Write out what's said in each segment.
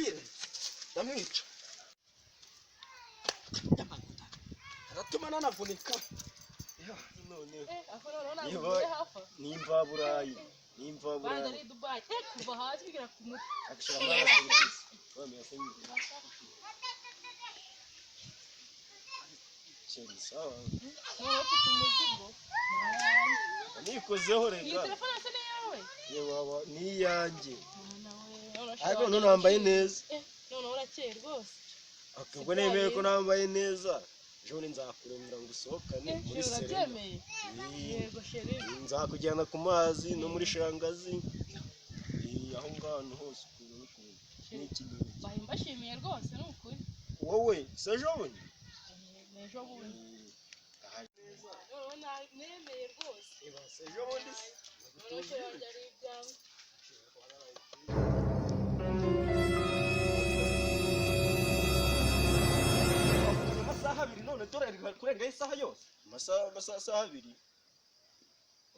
Nkubwire, ndamwica. Aratuma nanavunika. None Aho noneho ntabwo Niba- ugiye hafi. Ni imvaburayi, ni Banza imvaburayi. ari Dubai. Kuva hasi kugera ku mutwe. Agashira amaraso y'isi. Wemeye se nyine. Chéri, sawa. Noneho ufite umuzigo. Nikozeho Iyi rega. telefone se ni iyawe? Yewe waba ni iyanjye. Mwana we, noneho Ariko ushobora none wambaye neza. Noneho urakeye rwose. Ubwo nemeye ko nambaye neza. Ejo bundi nzakuremera ngo usohokane muri Chéri, Serena. urabyemeye? Ii, Yego chéri. nzakujyana ku mazi no muri shangazi. Ii, aho ngaho ahantu hose ukuntu n'ukuntu. N'iki n'iki. Bahe mbashimiye rwose ni ukuri. Wowe se ejo bundi? Ni ejo bundi. Ii, Noneho nemeye rwose. eba, se ejo bundi se? Noneho chéri wanjye ari ibyawe. Amasaha 2 none dore ari kurengaho isaha yose. Amasaha 2.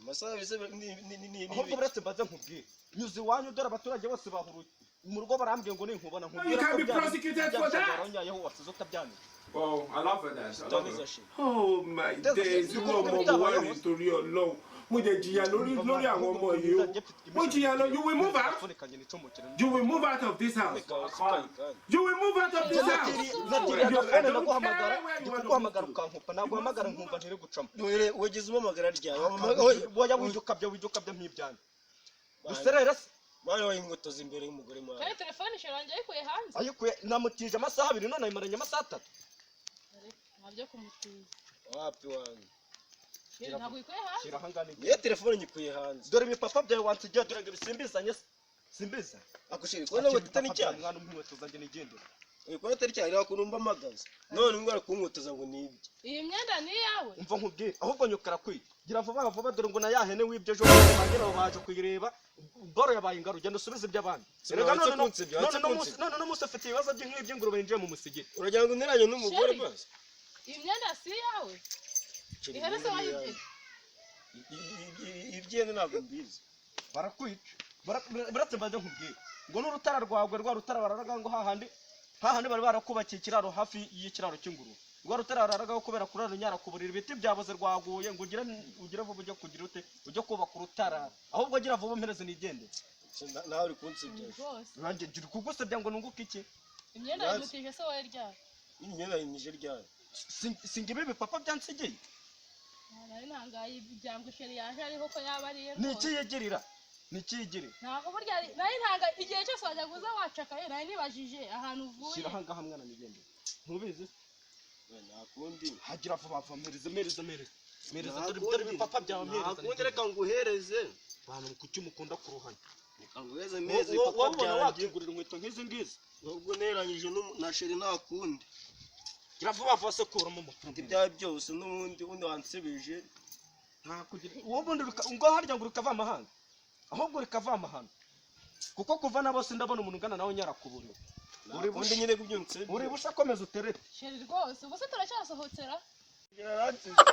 Amasaha 2 se ni Ahubwo buretse mbanze nkubwire, nyuze iwanyu dore abaturage bose bahuruye mu rugo, barambwiye ngo ninkubona You nkubwira can ko be prosecuted for that. nyayeho wasize utabyanije. Oh, I love her that. I love her. Taniza shit. Oh my days, irú ọmọ wo wá rèé torí Ọlọ́run. Mo jẹ jìyà lórí àwọn ọmọ yìí o. Mo jìyà lọ, you will move out. You will move out of this house. You will move out of this house. Natiriye I agafone, don't ndaguhamagara, care where ndi you want to kuguhamagara move to. ukankupa, naguhamagara nkumva ntiri gucamo. Dore wageze umpamagara ryari? Oya, wijya ukabya nk'ibyanyu duserere se. Bana wayinkweto imbere y'umugore mwana. Kandi telefone chéri wanjye ayikuye hanze. Ayikuye, namutije amasaha 2 none ayimaranye amasaha 3. Ntabyo kumutiza. Wapi wanjye? Chéri, ntabwo uyikuye hanze. Shyira ahangana igihe. Niyo telefone nyikuye hanze. Dore ibipapa byawe wansigiye, dore ngo bisimbizanye se, simbiza. Akushiri kubona ngo tutari icyaha. Mwana, umpa inkweto zanjye nigendere. Uri kubona atari icyaha, reba ukuntu mbamagaza. None ngo arakunkotoza ngo nibye. Iyi myenda ni iyawe? Umva nkubwire, ahubwo nyoko arakwiye. Gira vuba vuba, dore ngo na ya hene wibye ejo bundi baje kuyireba, boro yabaye ingaru. Genda usubize iby'abandi. Erega Sinabanje none no- kunsebya, wanze none no munsi kunsebya. none no munsi ufite ibibazo by'ink'iby'ingurube yinjiye mu musigiti. Uragira ngo nteranye n'umugore Chéri. basi? Iyi myenda si iyawe? Chéri, Ihene se ni wayibye? iyanjye. Ibyene ntabwo mbizi. Barakwica. Buretse mbanze nkubwire ngo n'urutara rwawe, rwa rutara bararaga ngo hahandi hahandi bari barakubakiye ikiraro hafi y'ikiraro cy'ingurube, rwa rutara bararagaho kubera kurara unyara ku buriri, ibiti byaboze, rwaguye. Ngo ugire vuba ujye kugira ute, ujye kubaka urutara. Ahubwo gira vuba mpereze nigendere. Nawe uri kunsebya. Rwose. Nanjye ngira kugusebya ngo nunguke iki? Imyenda Nanze. yimutije se wowe ryari? Iyi myenda yimije ryari? Singibi ibipapa byansigiye. Nari ntangaye ibyangwe chéri yaje ariho ko yaba ariye Ni rwose. iki yigirira? Ni iki yigirira? Ntabwo burya nari ntangaye igihe cyose wajyaga uza wacakaye, nari nibajije ahantu uvuye. Shyira ahangaha mwana nigendere, ntubizi se? Nta kundi. Hagira vuba vuba, mpereze, mpereze, mpereze, mpereze. Nta Dore kundi. dore ibipapa byawe, Nta mpereze. kundi, reka nguhereze. Bantu kuki mukunda kuruhanya? Reka nguhereze mezi Wowe papa ubona byanjye. wakigurira inkweto nk'izi ngizi? Nubwo neranyije na chéri, nta kundi. Gira vuba vuba se, kuramo amafaranga. Ibyawe byose n'ubundi ubundi wansebije. Nta kugira wowe ubundi ngo harya ngo rikava amahanga, ahubwo rikava amahano, kuko kuva na bose ndabona umuntu ungana nawe nyarakuburiwe. Nta Uri kundi busha. nyine kubyo unsebye. Uri busha, komeza uterete. Chéri rwose, ubu se turacyasohokera? Yaransebye.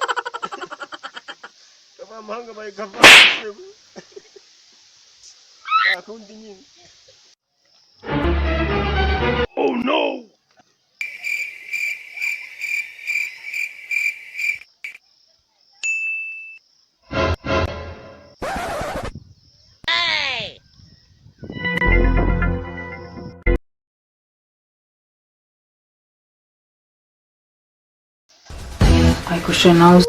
Abamahanga bayikava. Nta kundi nyine. Oh no! Ariko nawe.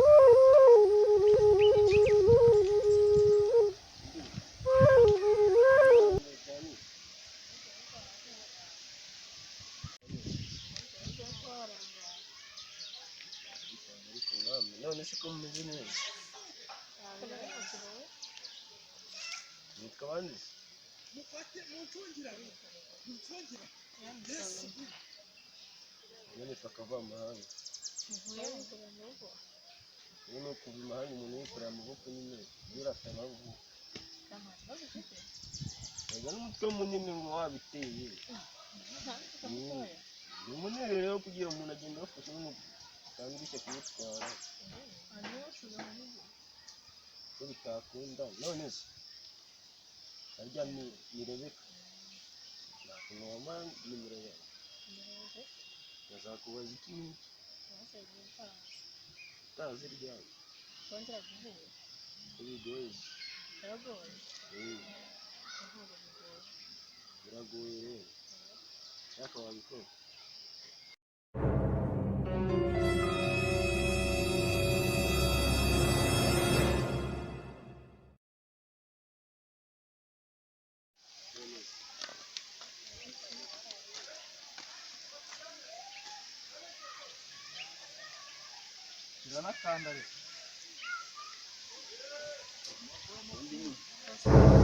Ariko mwami, none se ko mumeze neza? Nitwa bande se? Njye nitwa Kavamahanga. Ubu ni ukuva imahanga, umuntu yikoreye amaboko nyine, yurata amaboko. Erega n'umutwe munini ngo wabiteye. Ni munini rero, kugira umuntu agenda awufashe n'umutandushye kuwutwara. Ko bitakunda, none se harya ni Rebeka? Ntabwo Ukuntu wampa nimero yawe? Ndazakubaza iki n'iki. Utazi ryari? Twongera guhura. Ko bigoye se? Biragoye. Eh, Ntabwo bigoye. Biragoye rero, ariko wabikora. Kiranakanda rero. Undi nyine.